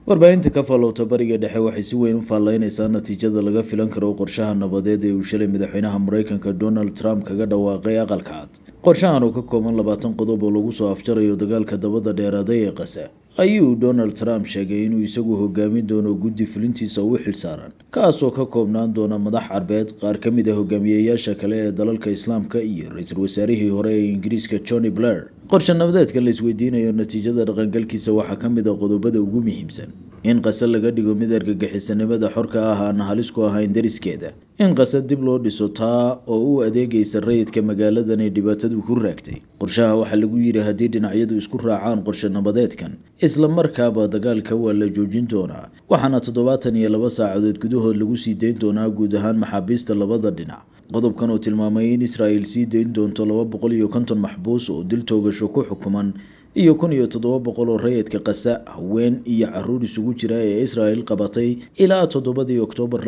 Warbaahinta ka faalloota Bariga Dhexe waxay si weyn u faallaynaysaa natiijada laga filan karo qorshaha nabadeed ee uu shalay madaxweynaha Mareykanka Donald Trump kaga dhawaaqay Aqalka Cad. Qorshahan oo ka kooban 20 qodob oo lagu soo afjarayo dagaalka dabada dheeraaday ee Qasa, ayuu Donald Trump sheegay inuu isagu hogaamin doono guddi fulintiisa u xilsaaran, kaasoo ka koobnaan doona madax Carbeed, qaar ka mid ah hogaamiyeyaasha kale ee dalalka Islaamka iyo ra-iisul wasaarihii hore ee Ingiriiska Tony Blair. Qorshe nabadeedka la isweydiinayo natiijada dhaqangalkiisa waxaa ka mid ah qodobada ugu muhiimsan: in Qase laga dhigo mid argagixisanimada xorka ah aan halis ku ahayn deriskeeda, in Qase dib loo dhiso taa oo u adeegaysa rayidka magaaladan ee dhibaatadu ku raagtay. Qorshaha waxaa lagu yidhi haddii dhinacyadu isku raacaan qorshe nabadeedkan, isla markaaba dagaalka waa la joojin doonaa, waxaana 72 saacadood gudahood lagu sii dayn doonaa guud ahaan maxaabiista labada dhinac. Qodobkan oo tilmaamay in Israel sii dayn doonto 250 maxbuus oo dil toogasho ku xukuman iyo 1700 oo rayidka Qasa, haween iyo caruur isugu jira ee Israel qabatay ilaa 7dii Oktoobar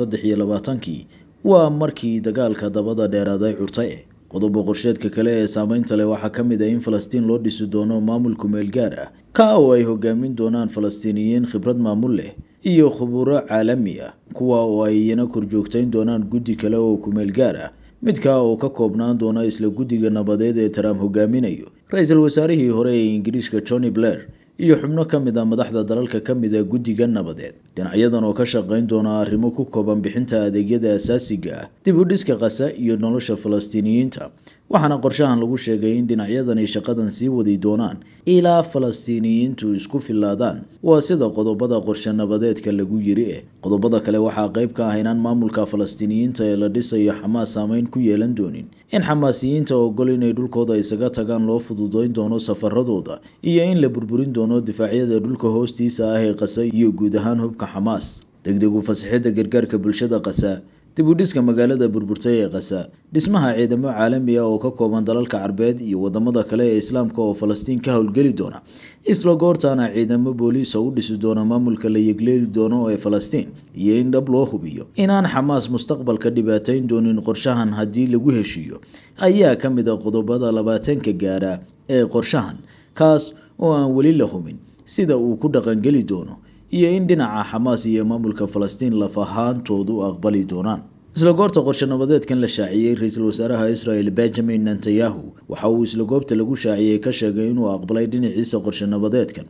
2023kii, waa markii dagaalka dabada dheeraaday curtay. Qodobo qorsheedka kale ee saameynta leh waxaa ka mid ah in Falastiin loo dhisi doono maamul kumeel gaar ah, ka oo ay hogaamin doonaan Falastiiniyiin khibrad maamul leh iyo khuburo caalami ah, kuwa oo ay iyana korjoogteyn doonaan guddi kale oo kumeel gaar ah, midkaa oo ka koobnaan doona isla guddiga nabadeed ee Trump hogaaminayo, ra-iisul wasaarihii hore ee Ingiriiska Tony Blair iyo xubno ka mid ah madaxda dalalka ka mid ah guddiga nabadeed. Dhinacyadan oo ka shaqeyn doona arrimo ku kooban bixinta adeegyada asaasiga ah, dib u dhiska Qasa iyo nolosha Falastiiniyiinta. Waxaana qorshahan lagu sheegay in dhinacyadani shaqadan sii wadi doonaan ilaa Falastiiniyiintu isku filaadaan, waa sida qodobada qorshe nabadeedka lagu yiri. Qodobada kale waxaa qayb ka ah inaan maamulka Falastiiniyiinta ee la dhisayo Xamaas saameyn ku yeelan doonin, in Xamaasiyiinta ogol inay dhulkooda isaga tagaan loo fududeyn doono safaradooda, iyo in la burburin doono difaacyada dhulka hoostiisa ah ee Qasa iyo guud ahaan hubka Xamaas. Degdeg u fasixidda gargaarka bulshada Qasa, dib u dhiska magaalada burburtay ee Qasa, dhismaha ciidamo caalami ah oo ka kooban dalalka Carbeed iyo wadamada kale ee Islaamka oo Falastiin ka howlgeli doona, isla goortaana ciidamo booliisa u dhisi doona maamulka la yegleeli doono ee Falastiin, iyo in dhab loo hubiyo inaan Xamaas mustaqbalka dhibaateyn doonin qorshahan haddii lagu heshiiyo, ayaa ka mid ah qodobada 20ka gaara ee qorshahan, kaas oo aan weli la hubin sida uu ku dhaqangeli doono iyo in dhinaca Xamaas iyo maamulka Falastiin laf ahaantoodu aqbali doonaan. Isla goorta qorshe nabadeedkan la shaaciyey, ra-iisul wasaaraha Israel Benjamin Netanyahu waxa uu isla goobta lagu shaaciyey ka sheegay inuu aqbalay dhinaciisa qorshe nabadeedkan,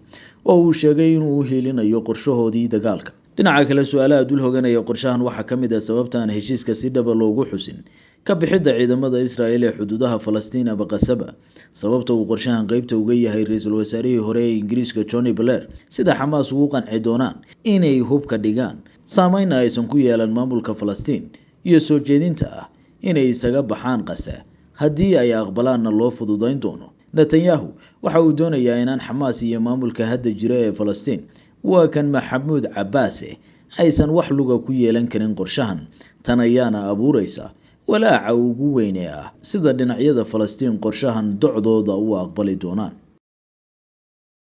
oo uu sheegay inuu u hiilinayo qorshahoodii dagaalka. Dhinaca kale, su-aalaha dul hoganaya qorshahan waxaa ka mid ah sababta aan heshiiska si dhaba loogu xusin ka bixidda ciidamada Israel ee xuduudaha Falastiin ama Qasaba, sababta uu qorshahan qeybta uga yahay ra-iisul wasaarihii hore ee Ingiriiska Tony Blair, sida Xamaas ugu qanci doonaan inay hubka dhigaan, saameynna aysan ku yeelan maamulka Falastiin, iyo soo jeedinta ah inay isaga baxaan Qasa haddii ay aqbalaanna loo fududeyn doono. Netanyahu waxa uu doonayaa inaan Xamaas iyo maamulka hadda jira ee Falastiin, waa kan Maxamuud Cabbaase, aysan wax luga ku yeelan karin qorshahan. Tan ayaana abuureysa walaaca ugu weyn ee ah sida dhinacyada Falastiin qorshahan docdooda u aqbali doonaan.